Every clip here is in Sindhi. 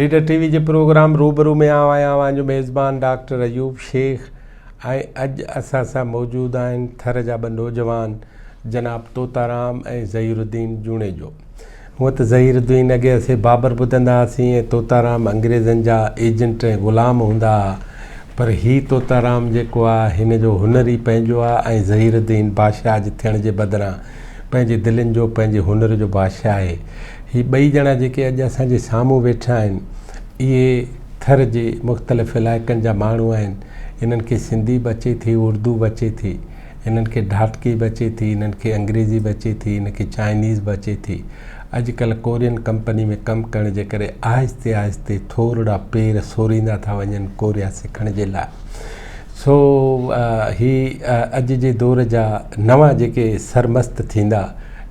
ليڊر ٽي وي جي پروگرام روبرو ۾ آئون آهيان اوهان جو ميزبان ڊاڪٽر ايوب شيخ ۽ اڄ اسان سان موجود آهن ٿر جا ٻه نوجوان جناب توتارام ۽ ظهير الدين جوڻيجو. هونء ته ظهير الدين اڳي اسين بابر ٻڌندا هئاسين ۽ توتارام انگريزن جا ايجنٽ ۽ غلام هوندا ها پر هي توتارام جيڪو آ هن جو هنر ئي پنهنجو آ ۽ ظهير الدين بادشاهه جي ٿيڻ جي بدران پنهنجي دلين جو پنهنجي هنر جو بادشاهه آهي. هي ٻئي ڄڻا جيڪي اڄ اسان جي سامهون ويٺا آهن، اهي ٿر جي مختلف علائقن جا ماڻهو آهن. هنن کي سنڌي به اچي ٿي، اردو به اچي ٿي، هنن کي ڍاٽڪي به اچي ٿي، هنن کي انگريزي به اچي ٿي، هن کي چائنيز به اچي ٿي. اڄڪلهه ڪورين ڪمپني ۾ ڪم ڪرڻ جي ڪري آهستي آهستي ٿورڙا پير سوريندا ٿا وڃن ڪوريا سکڻ جي لاء. سو هي اڄ جي دور جا نوان جيڪي سرمست ٿيندا،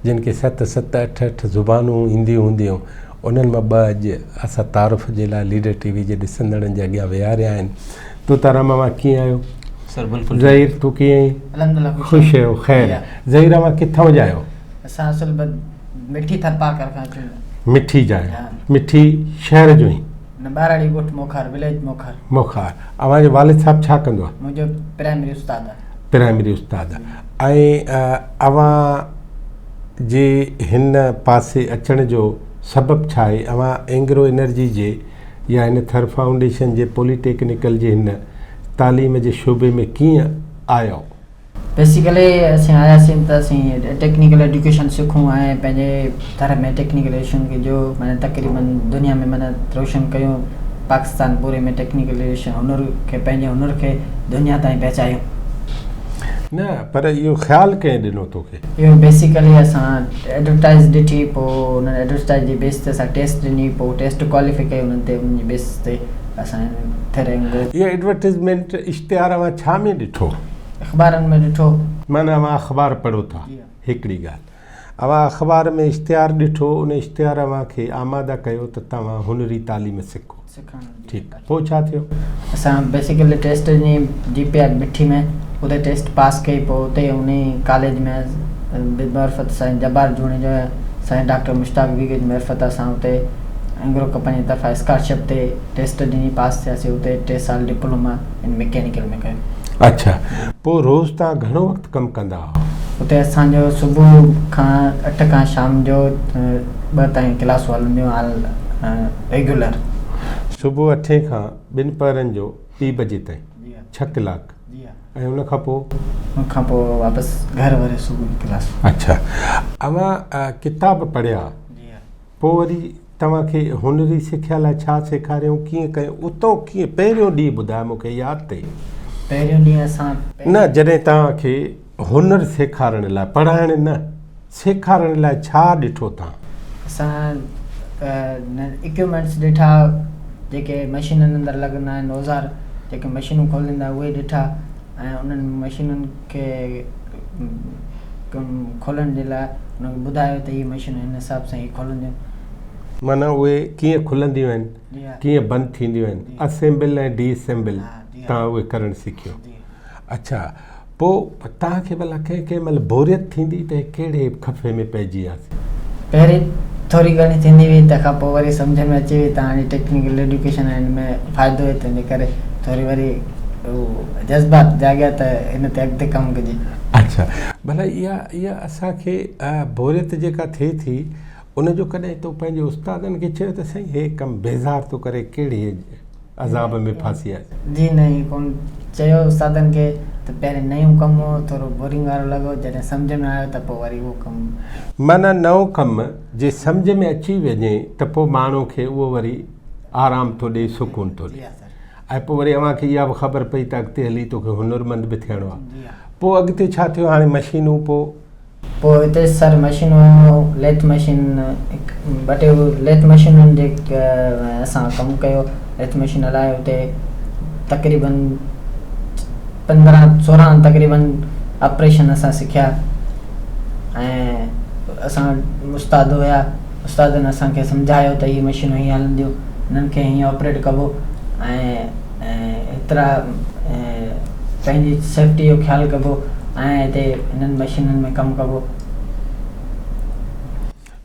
جن کي ست ست اٺ اٺ زبانون اينديون هونديون، انهن مان ٻه اڄ اسان تعارف جي لاء ليڊر ٽي وي جي ڏسندڙن جي اڳيان ويهاريا آهن. توتارام اوهان ڪيئن آهيو؟ سر بلڪل ٺيڪ. ظهير تون ڪيئن آهين؟ الحمدلله خوش آهيو. خير. ظهير اوهان ڪٿان جا آهيو؟ اسان اصل مٺي ٿرپارڪر کان اچون ٿا. مٺي جا آهيو. مٺي شهر جو ئي؟ نه ٻهراڙي ڳوٺ موکار، وليج موکار. موکار. اوهان جو والد صاحب ڇا ڪندو آهي؟ منهنجو پرائمري استاد آهي. پرائمري استاد ۽ اوهان جي هن پاسي اچڻ جو سبب ڇا آهي؟ اوهان اينگرو انرجي جي يا هن ٿر فائونڊيشن جي پولي ٽيڪنيڪل جي هن تعليم جي شعبي ۾ ڪيئن آيؤ؟ بيسيڪلي اسين آياسين ته اسين ٽيڪنيڪل ايجوڪيشن سکون ۽ پنهنجي ٿر ۾ ٽيڪنيڪل ايجوڪيشن کي جو معنيٰ تقريبن دنيا ۾ معنيٰ روشن ڪيون پاڪستان پوري ۾ ٽيڪنيڪل ايجوڪيشن هنر کي پنهنجي هنر کي دنيا تائين پهچايون. نه پر اهو خيال ڪنهن ڏنو توکي؟ اهو بيسيڪلي اسان ايڊورٽائز ڏٺي پوء انهن ايڊورٽائز جي بيس تي اسان ٽيسٽ ڏني پوء ٽيسٽ ڪواليفائي ڪئي انهن تي انهن جي بيس تي اسان ٿر اينگرو. اهو ايڊورٽائزمينٽ اشتهار اوهان ڇا ۾ ڏٺو؟ اخبارن ۾ ڏٺو. معنيٰ اوهان اخبار پڙهو ٿا. هڪڙي ڳالهه. اوهان اخبار ۾ اشتهار ڏٺو، ان اشتهار اوهان کي آماده ڪيو ته توهان هنري تعليم سکو. ٺيڪ. پوء ڇا ٿيو؟ اسان بيسيڪلي ٽيسٽ ڏني جي پي آر مٺي ۾ اتي ٽيسٽ پاس ڪئي پوء اتي انهي ڪاليج ۾ بمعرفت سائين جبار جوڻيجو ۽ سائين ڊاڪٽر مشتاق ويگو جي معرفت اسان اتي اينگرو ڪمپني جي طرفان اسڪالرشپ تي ٽيسٽ ڏني پاس ٿياسين اتي ٽي سال ڊپلوما ان مڪينيڪل ۾ ڪيو. اڇا پوء روز توهان گهڻو وقت ڪم ڪندا هئا؟ اتي اسان جو صبح کان اٺ کان شام جو ٻه تائين ڪلاسون هلنديون هئا ريگيولر. صبح اٺين کان ٻن پهرن جو ٻي بجي تائين ڇهه ڪلاڪ ۽ ان کان پوء؟ ان کان پوء واپس گهر وري صبح جي ڪلاس. اڇا اوهان ڪتاب پڙهيا پوء وري توهان کي هنري سکيا لاء ڇا سيکاريائون، ڪيئن ڪيائون، اتان ڪيئن پهريون ڏينهن ٻڌاء مون کي ياد اٿئي؟ پهريون ڏينهن اسان. نه جڏهن توهان کي هنر سيکارڻ لاء، پڙهائڻ نه، سيکارڻ لاء ڇا ڏٺو توهان؟ اسان اڪيوپمينٽس ڏٺا، جيڪي مشينن اندر لڳندا آهن، اوزار جيڪي مشينون کوليندا اهي ڏٺا ۽ انهن مشينن کي کولڻ جي لاء انهن کي ٻڌايو ته هي مشينون هن حساب سان هي کولنديون. معنيٰ اهي ڪيئن کلنديون آهن، ڪيئن بند ٿينديون آهن، اسيمبل ۽ ڊي اسيمبل توهان اهي ڪرڻ سکيو. اڇا پوء توهان کي ڀلا ڪنهن ڪنهن مهل بوريت ٿيندي ته هي ڪهڙي خفي ۾ پئجي وياسين؟ پهرين ٿوري گهڻي ٿيندي هئي تنهن کان پوء وري سمجهه ۾ اچي وئي ته هاڻي ٽيڪنيڪل ايڊيوڪيشن آهي هن ۾ فائدو آهي تنهن جي ڪري ٿوري وري جذبات جاڳيا ته هن تي اڳتي ڪم ڪجي. اڇا ڀلا اها اها اسان کي بوريت جيڪا ٿئي ٿي ان جو ڪڏهن تو پنهنجي استادن کي چيو ته سائين هي ڪم بيزار ٿو ڪري ڪهڙي عذاب ۾ ڦاسي آيس. جي نه ائين ڪونه چيو استادن کي ته پهرين نيون ڪم هو ٿورو بورنگ وارو لڳو جڏهن سمجهه ۾ آيو ته پوء وري اهو ڪم. معنيٰ نئون ڪم جي سمجهه ۾ اچي وڃي ته پوء ماڻهو کي اهو وري آرام ٿو ڏئي سڪون ٿو ڏئي ۽ پوء وري اوهان کي اها به خبر پئي ته اڳتي هلي توکي هنرمند به ٿيڻو آهي پوء اڳتي ڇا ٿيو هاڻي مشينون پوء. پوء هتي سر مشينون ليٿ مشين ٻه ٽي ليٿ مشينن جي اسان ڪم ڪيو ليٿ مشين هلائي اتي تقريبن 15 16 تقريبن آپريشن اسان سکيا ۽ اسان استاد هيا استادن اسان کي سمجهايو ته هي مشينون هيئن هلنديون هنن کي هيئن آپريٽ ڪبو ۽ ايترا پنهنجي سيفٽي جو خيال ڪبو ۽ هتي هنن مشينن ۾ ڪم ڪبو.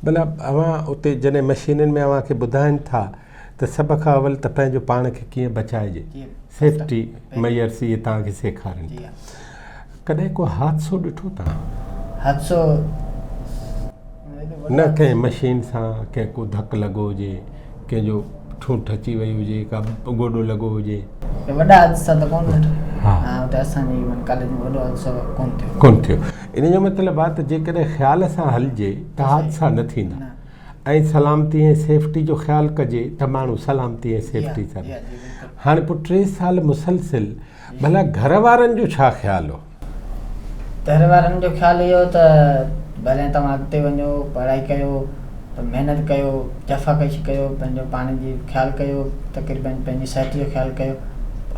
ڀلا اوهان اتي جڏهن مشينن ۾ اوهان کي ٻڌائن ٿا ته سڀ کان اول ته پنهنجو پاڻ کي ڪيئن بچائجي سيفٽي ميئرس اهي توهان کي سيکارين ٿا. ڪڏهن ڪو حادثو ڏٺو توهان؟ حادثو نه ڪنهن مشين سان ڪنهن ڪو ڌڪ لڳو هجي ڪنهن جو ٺونٺ اچي وئي هجي ڪا گوڏو لڳو هجي. وڏا حادثا ته ڪونه ڏٺا. ها اتي اسان جي ڪاليج ۾ وڏو حادثو ڪونه ٿيو. ڪونه ٿيو. ان جو مطلب آهي ته جيڪڏهن خيال سان هلجي ته حادثا نه ٿيندا. ۽ سلامتي ۽ سيفٽي جو خيال ڪجي ته ماڻهو سلامتي ۽ سيفٽي سان هاڻي پوء ٽي سال مسلسل ڀلا گهر وارن جو ڇا خيال هو؟ گهر وارن جو خيال اهو ته ڀلي توهان اڳتي وڃو پڙهائي ڪيو محنت ڪيو جفاڪشي ڪيو پنهنجو پاڻ جي خيال ڪيو تقريبن پنهنجي صحت جو خيال ڪيو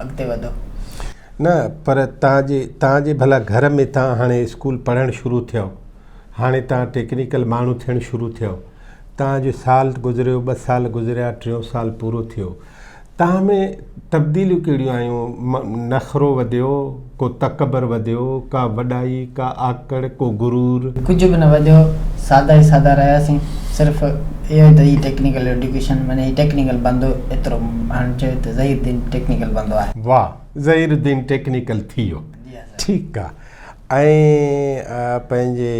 اڳتي وڌو. نه پر توهان جي توهان جي ڀلا گهر ۾ توهان هاڻي اسڪول پڙهڻ شروع ٿيو هاڻي توهان ٽيڪنيڪل ماڻهو ٿيڻ شروع ٿيو، توهان جو سال گذريو، ٻه سال گذريا، ٽيون سال پورو ٿيو، توهان ۾ تبديليون ڪهڙيون آيون؟ نخرو وڌيو، ڪو تڪبر وڌيو، ڪا وڏائي، ڪا آڪڙ، ڪو غرور؟ ڪجهه به نه وڌيو، سادا ئي سادا رهياسين، صرف اهو ئي ته هي ٽيڪنيڪل ايڊيوڪيشن معني هي ٽيڪنيڪل بندو ايترو هاڻي چيو ته ظهير الدين ٽيڪنيڪل بندو آهي. واهه ظهير الدين ٽيڪنيڪل ٿي ويو، ٺيڪ آ. ۽ پنهنجي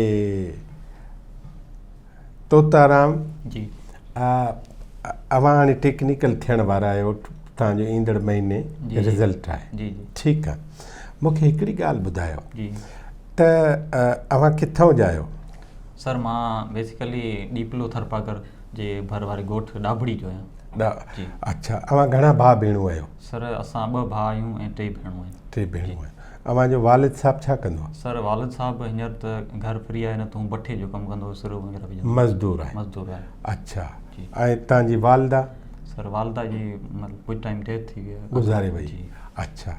توتارام جي اوهان هاڻي ٽيڪنيڪل ٿيڻ وارا آهيو توهان جو ايندڙ مهيني رزلٽ آهي جي جي ٺيڪ آهي مون کي هڪڙي ڳالهه ٻڌايو جي ته اوهان ڪٿان جا آهيو؟ سر مان بيسيڪلي ڏيپلو ٿرپاڪر جي ڀر واري ڳوٺ ڏاڀڙي جو آهيان. اڇا اوهان گهڻا ڀاء ڀيڻون آهيو؟ سر اسان ٻه ڀاء آهيون ۽ ٽي ڀيڻون آهن. ٽي ڀيڻون آهن. اوهان جو والد صاحب ڇا ڪندو آهي؟ سر والد صاحب هينئر ته گهر فري آهي نه ته هو بٺي جو ڪم ڪندو هو سرو وغيره وجهندو هو. مزدور آهي. مزدور آهي. اڇا ۽ توهان جي والده؟ سر والده جي مطلب ڪجهه ٽائيم ڊيٿ ٿي وئي آهي. گذاري وئي. اڇا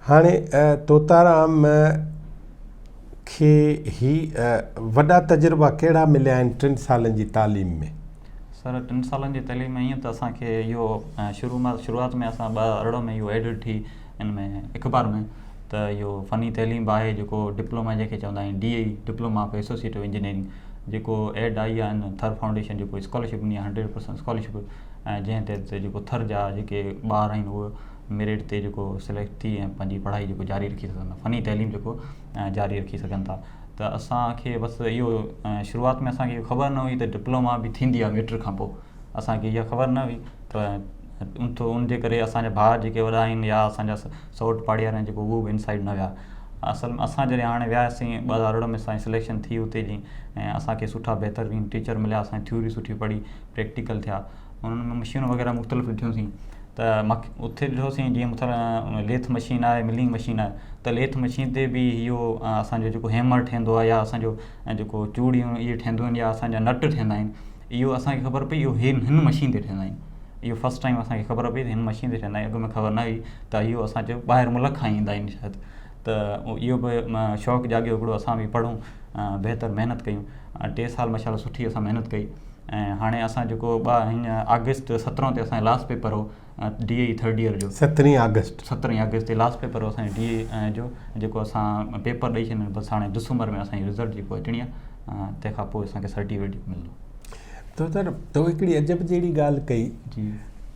هاڻي توتارام کي هي وڏا تجربا ڪهڙا مليا آهن ٽن سالن جي تعليم ۾؟ سر ٽن سالن جي تعليم ۾ ائين ته اسان کي اهو شروع مان شروعات ۾ اسان 2018 ۾ اهو ايڊ ٿي ان ۾ اخبار ۾ ته اهو فني تعليم به آهي جيڪو ڊپلوما جنهن کي چوندا آهن D A diploma of associate engineering جيڪو ايڊ آئي آهي ان ٿر فائونڊيشن جيڪو اسڪالرشپ ڏني آهي 100% اسڪالرشپ ۽ جنهن تحت جيڪو ٿر جا جيڪي ٻار آهن اهي ميرٽ تي جيڪو سليڪٽ ٿي ۽ پنهنجي پڙهائي جيڪو جاري رکي سگهن ٿا فني تعليم جيڪو جاري رکي سگهن ٿا ته اسان کي بس اهو شروعات ۾ اسان کي اهو خبر نه هئي ته ڊپلوما به ٿيندي آهي ميٽرڪ کان پوء اسان کي اها خبر نه هئي ته ان جي ڪري اسان جا ڀاء جيڪي وڏا آهن يا اسان جا سئوٽ پاڙي وارا آهن جيڪو اهو به ان سائيڊ نه ويا اصل ۾ اسان جڏهن هاڻي وياسين 2018 ۾ اسان جي سليڪشن ٿي اتي جي ۽ اسان کي سٺا بهترين ٽيچر مليا اسان ٿيوري سٺي پڙهي پريڪٽيڪل ٿيا انهن ۾ مشينون وغيره مختلف ڏٺيونسين ته مک اتي ڏٺوسين جيئن مثلا ليٿ مشين آهي ملنگ مشين آهي ته ليٿ مشين تي به اهو اسانجو جيڪو هيمر ٺهندو آهي يا اسانجو جيڪو چوڙيون اهي ٺهنديون آهن يا اسانجا نٽ ٺهندا آهن اهو اسانکي خبر پئي اهو هن هن مشين تي ٺهندا آهن اهو فرسٽ ٽائيم اسانکي خبر پئي ته هن مشين تي ٺهندا آهن اڳ ۾ خبر نه هئي ته اهو اسانجو ٻاهر ملڪ کان ايندا آهن شايد ته اهو به شوق جاڳيو هڪڙو اسان به پڙهون بهتر محنت ڪيون ٽي سال ماشاء الله سٺي اسان محنت ڪئي ۽ هاڻي اسان جيڪو ٻه هن آگسٽ سترهن تي اسان جو لاسٽ پيپر هو ڊي اي ٿرڊ ايئر جو. سترهين آگسٽ. سترهين آگسٽ تي لاسٽ پيپر هو اسان جو ڊي اي جو جيڪو اسان پيپر ڏئي ڇڏيو بس هاڻي ڊسمبر ۾ اسان جي رزلٽ جيڪو اچڻي آهي تنهن کان پوء اسان کي سرٽيفڪيٽ جيڪو ملندو. تو ته تو هڪڙي عجب جهڙي ڳالهه ڪئي جي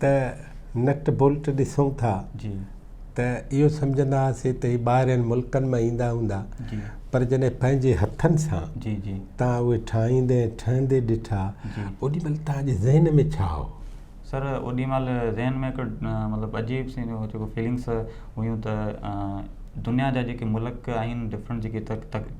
ته نٽ بولٽ ڏسون ٿا جي. ته اهو سمجهندا هئاسين ته هي ٻاهرين ملڪن مان ايندا هوندا پر جڏهن پنهنجي هٿن سان توهان اهي ٺاهيندي ۽ ٺهندي ڏٺا اوڏي مهل توهان جي ذهن ۾ ڇا هو؟ سر اوڏي مهل ذهن ۾ هڪ مطلب عجيب سي جيڪو فيلنگس هيون ته دنيا جا جيڪي ملڪ آهن ڊفرنٽ جيڪي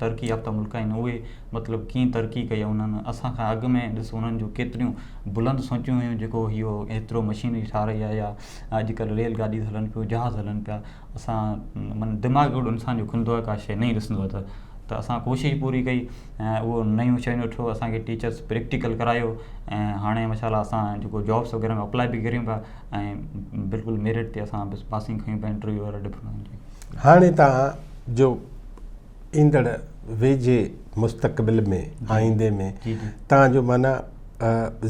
ترقي يافته ملڪ آهن اهي مطلب ڪيئن ترقي ڪئي آهي انهن اسان کان اڳ ۾ ڏس انهن جون ڪيتريون بلند سوچون هيون جيڪو اهو ايترو مشينري ٺاهرائي آهي يا اڄ ڪلهه ريل گاڏي هلن پيون جهاز هلن پيا اسان من دماغ اهڙو انسان جو کلندو آهي ڪا شيء نئين ڏسندو آهي ته ته اسان ڪوشش پوري ڪئي ۽ اهو نيون شيون ڏٺو اسانکي ٽيچرس پريڪٽيڪل ڪرايو ۽ هاڻي ماشاء الله اسان جيڪو جابس وغيره ۾ اپلائي به ڪريون پيا ۽ بلڪل ميرٽ تي اسان بس پاسنگ کيون پيا انٽرويو وغيره ڊفرنٽ هاڻي تان جو ايندڙ ويجهي مستقبل ۾ آئيندي ۾ تان جو معنيٰ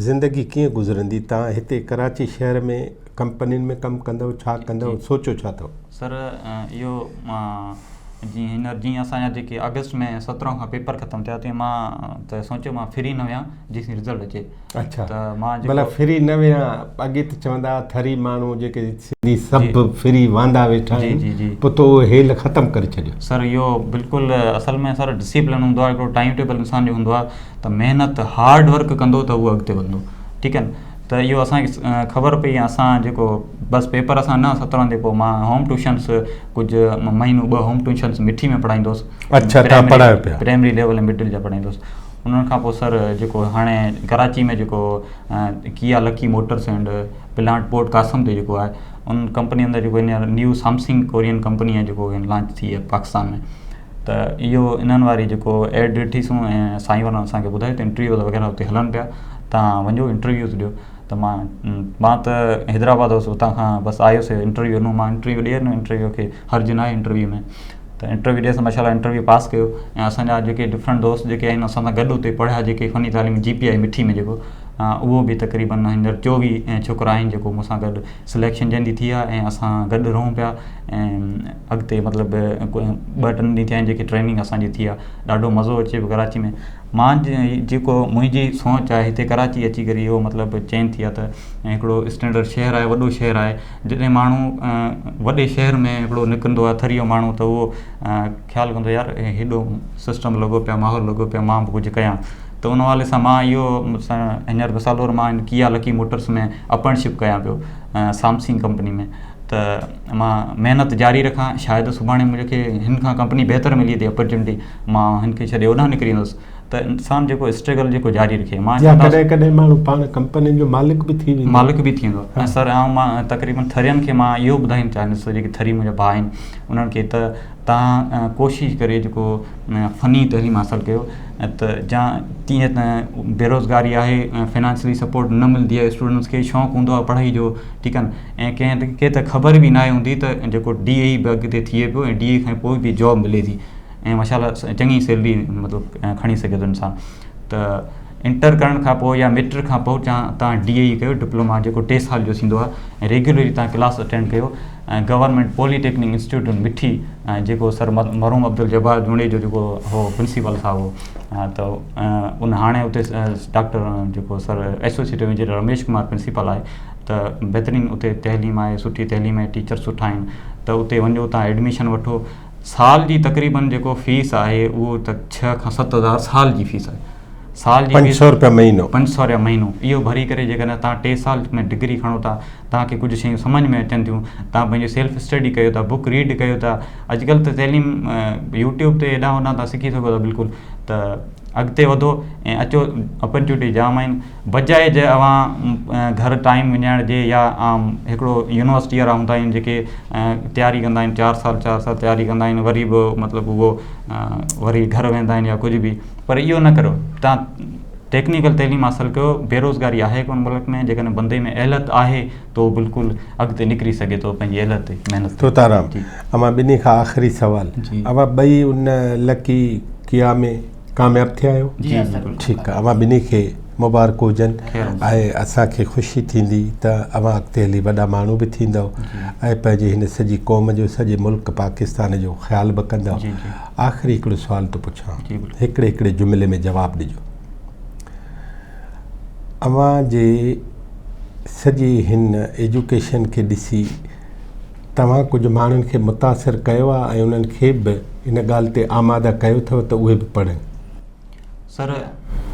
زندگي ڪيئن گذرندي تان هتي ڪراچي شهر ۾ ڪمپنين ۾ ڪم ڪندؤ ڇا ڪندؤ سوچيو ڇا اٿو؟ سر اهو جيئن هينئر جيئن اسان جا جيڪي آگسٽ ۾ 17 کان پيپر ختم ٿيا تيئن مان ته سوچيو مان فري نه ويهان جيسين رزلٽ اچي. اڇا ته مان ڀلا جيڪو فري نه ويهان اڳي ته چوندا ها ٿري ماڻهو جيڪي سنڌي سڀ فري واندا ويٺا جي آهن جي جي پوء تو اهو هيل ختم ڪري ڇڏيو. سر اهو بلڪل اصل ۾ سر ڊسيپلن هوندو آهي هڪڙو ٽائيم ٽيبل انسان جو هوندو آهي ته محنت هارڊ ورڪ ڪندو ته اهو اڳتي وڌندو ٺيڪ آهي نه ته اهو اسان کي خبر پئي اسان جيڪو بس پيپر اسان نه 17 تي پوء مان هوم ٽيوشنس ڪجهه مهينو ٻه هوم ٽيوشنس مٺي ۾ پڙهائيندو هوس اڇا تان پڙهايو پيا پرائمري ليول ۽ مڊل جا پڙهائيندو هوس انهن کان پوء سر جيڪو هاڻي ڪراچي ۾ جيڪو Kia Lucky Motors and plant Port Qasim تي جيڪو آهي ان ڪمپني اندر جيڪو هينئر نيو سامسنگ ڪورين ڪمپني آهي جيڪو لانچ ٿي آهي پاڪستان ۾ ته اهو انهن واري جيڪو ايڊ ڏٺيسون ۽ سائين وارن اسان کي ٻڌايو ته انٽرويو وغيره اتي هلن پيا تان وڃو انٽرويوز ڏيو ته مان مان ته حيدرآباد هوس اتان کان بس آيس انٽرويو ڏنو مان انٽرويو ڏئي ڏنو انٽرويو کي حرج نه آهي انٽرويو ۾ ته انٽرويو ڏئي ماشاء الله انٽرويو پاس ڪيو ۽ اسان جا جيڪي ڊفرنٽ دوست جيڪي آهن اسان سان گڏ اتي پڙهيا جيڪي فني تعليم جي پي آئي مٺي ۾ جيڪو اهو به تقريبن هينئر 24 ڇوڪرا آهن جيڪو مون سان گڏ سليڪشن جنهن جي ٿي آهي ۽ اسان گڏ رهون پيا ۽ اڳتي مطلب ٻه ٽن ڏينهن ٿيا آهن جيڪي ٽريننگ اسان جي ٿي آهي ڏاڍو مزو اچي پيو ڪراچي ۾ مان جيڪو منهنجي سوچ آهي هتي ڪراچي اچي ڪري اهو مطلب چينج ٿي آهي ته هڪڙو اسٽينڊرڊ شهر آهي وڏو شهر آهي جڏهن ماڻهو وڏي شهر ۾ هڪڙو نڪرندو آهي ٿري جو ماڻهو ته اهو خيال ڪندو يار هيڏو سسٽم لڳو پيو آهي ماحول لڳو پيو آهي مان به ڪجهه ڪيان ته ان حوالي سان مان اهو هينئر مثال طور مان ڪيا لڪي موٽرس ۾ اپرنشپ ڪيان پيو سامسنگ ڪمپني ۾ ته مان محنت جاري رکان شايد سڀاڻي مون کي هن کان ڪمپني بهتر ملي ٿي اپرچونٽي مان هن کي ڇڏي هوڏانهن نڪري ويندس ته انسان جيڪو اسٽرگل جيڪو جاري رکي مان يا ڪڏهن ڪڏهن ماڻهو پاڻ ڪمپنين جو مالڪ به ٿي ويندو مالڪ به ٿي ويندو ۽ سر آئون مان تقريبن ٿرين کي مان اهو ٻڌائڻ چاهيندس جيڪي ٿري منهنجا ڀاء آهن انهن کي ته تان ڪوشش ڪري جيڪو فني تعليم حاصل ڪيو ته جا تيئن ته بيروزگاري آهي فنانشلي سپورٽ نه ملندي آهي اسٽوڊنٽس کي شوق هوندو آهي پڙهائي جو ٺيڪ آهي ۽ ڪنهن کي ته خبر به ناهي هوندي ته جيڪو ڊي اي به اڳتي ٿئي پيو ۽ ڊي اي کان پوء به جاب ملي ٿي ۽ ماشاء الله چڱي سيلري مطلب کڻي سگهي ٿو انسان ته انٽر ڪرڻ کان پوء يا ميٽرڪ کان پوء تان ڊي اي ڪيو ڊپلوما جيڪو 3 سال جو ٿيندو آهي ۽ ريگيولرلي تان ڪلاس اٽينڊ ڪيو ۽ گورنمينٽ پولي ٽيڪنڪ انسٽيٽيوٽ مٺي جيڪو سر مرحوم عبدالجبار جوڻيجو جيڪو هو پرنسپال صاحب هو ته ان هاڻي اتي ڊاڪٽر جيڪو sir associate engineer Ramesh Kumar principal آهي ته بهترين اتي تعليم آهي سٺي تعليم آهي ٽيچر سٺا آهن ته اتي وڃو تان ايڊميشن وٺو سال جي تقريبن جيڪو فيس آهي اهو ته 6 کان 7 هزار سال جي فيس آهي سال جي 500 روپيا مهينو 500 روپيا مهينو اهو ڀري ڪري جيڪڏهن تان 3 سال ۾ ڊگري کڻو ٿا توهان کي ڪجهه شيون سمجهه ۾ اچن ٿيون توهان پنهنجو سيلف اسٽڊي ڪيو ٿا بڪ ريڊ ڪيو ٿا اڄڪلهه ته تعليم يوٽيوب تي هيڏانهن هوڏانهن توهان سکي سگهو ٿا بلڪل ته اڳتي وڌو ۽ اچو اپرچونٽي جام آهن بجاء جي اوهان گهر ٽائيم وڃائڻ جي يا عام هڪڙو يونيورسٽي وارا هوندا آهن جيڪي تياري ڪندا آهن 4 سال 4 سال تياري ڪندا آهن وري به مطلب اهو وري گهر ويندا آهن يا ڪجهه به پر اهو نه ڪريو تان ٽيڪنيڪل تعليم حاصل ڪيو، بيروزگاري آهي ڪونه ملڪ ۾ جيڪڏهن بندي ۾ اهليت آهي ته هو بلڪل اڳتي نڪري سگهي ٿو پنهنجي اهليت تي محنت ڪري. توتارام، اوهان ٻنهي کان آخري سوال، اوهان ٻئي ان لڪي ڪيا ۾ ڪامياب ٿيا آهيو؟ جي بلڪل. ٺيڪ آهي، اوهان ٻنهي کي مبارڪون هجن ۽ اسان کي خوشي ٿيندي ته اوهان اڳتي هلي وڏا ماڻهو به ٿيندؤ ۽ پنهنجي هن سڄي قوم جو سڄي ملڪ پاڪستان جو خيال به ڪندؤ. آخري هڪڙو سوال ٿو پڇان، هڪڙي هڪڙي جملي ۾ جواب ڏجو. اوهان جي سڄي هن ايجوڪيشن کي ڏسي توهان ڪجهه ماڻهن کي متاثر ڪيو آهي ۽ انهن کي به ان ڳالهه تي آماده ڪيو اٿو ته اهي به پڙهن؟ سر.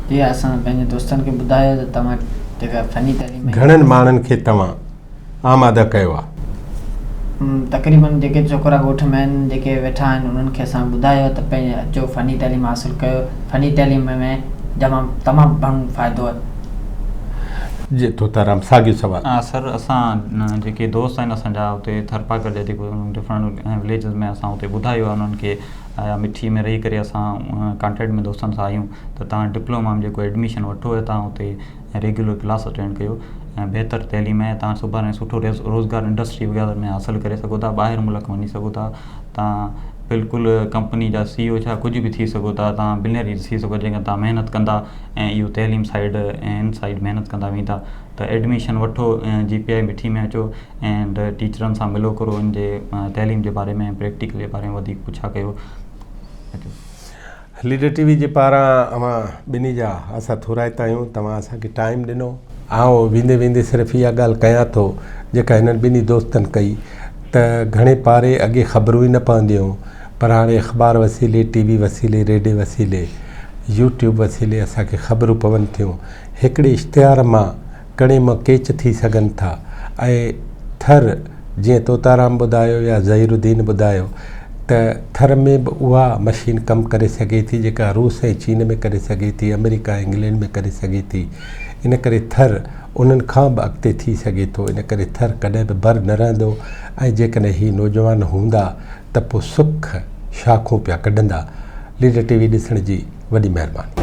جي اسان پنهنجي دوستن کي ٻڌايو ته توهان جيڪا فني تعليم ۾. گهڻن ماڻهن کي توهان آماده ڪيو آ؟ تقريبن جيڪي ڇوڪرا ڳوٺ ۾ آهن جيڪي ويٺا آهن انهن کي اسان ٻڌايو ته پنهنجي اچو فني تعليم حاصل ڪيو فني تعليم ۾ جمام تمام گهڻو فائدو آهي. جي توتارام ساڳيو سوال. سر اسان جيڪي دوست آهن اسان جا اتي ٿرپاڪر جا جيڪو ڊفرنٽ وليجز ۾ اسان اتي ٻڌايو آهي انهن کي يا مٺي ۾ رهي ڪري اسان ڪانٽيڪٽ ۾ دوستن سان آهيون ته توهان ڊپلوما ۾ جيڪو ايڊميشن وٺو ۽ توهان اتي ريگيولر ڪلاس اٽينڊ ڪيو ۽ بهتر تعليم ۽ توهان سڀاڻي سٺو روزگار انڊسٽري وغيره ۾ حاصل ڪري سگهو ٿا ٻاهر ملڪ وڃي سگهو ٿا توهان بلڪل ڪمپني جا سي او ڇا ڪجهه به ٿي سگهو ٿا توهان بلينر ٿي سگهو جيڪڏهن توهان محنت ڪندا ۽ اهو تعليم سائيڊ ۽ ان سائيڊ محنت ڪندا ويندا ته ايڊميشن وٺو جي پي آئي مٺي ۾ اچو اينڊ ٽيچرن سان ملو ڪرو ان جي تعليم جي باري ۾ پريڪٽيڪل جي باري ۾ وڌيڪ پڇا ڪيو. ليڊر ٽي وي جي پاران اوهان ٻنهي جا اسان ٿورائتا آهيون توهان اسان کي ٽائيم ڏنو. آئون ويندي ويندي صرف اها ڳالهه ڪيان ٿو جيڪا هنن ٻنهي دوستن ڪئي ته گهڻي پاري اڳي خبرون ئي نه پونديون هيون پر هاڻي اخبار وسيلي ٽي وي وسيلي ريڊيي وسيلي يوٽيوب وسيلي اسان کي خبرون پون ٿيون هڪڙي اشتهار مان ڪڻي مان ڪيچ ٿي سگهن ٿا ۽ ٿر جيئن توتارام ٻڌايو يا ظهير الدين ٻڌايو ته ٿر ۾ به اها مشين ڪم ڪري سگهي ٿي جيڪا روس ۽ چين ۾ ڪري سگهي ٿي آمريڪا ۽ انگلينڊ ۾ ڪري سگهي ٿي ان ڪري ٿر انهن کان به اڳتي ٿي سگهي ٿو ان ڪري ٿر ڪڏهن به بر نه رهندو ۽ جيڪڏهن هي نوجوان هوندا ته پوء سک شاخون پيا ڪڍندا ليڊر ٽي وي ڏسڻ جي وڏي مهرباني.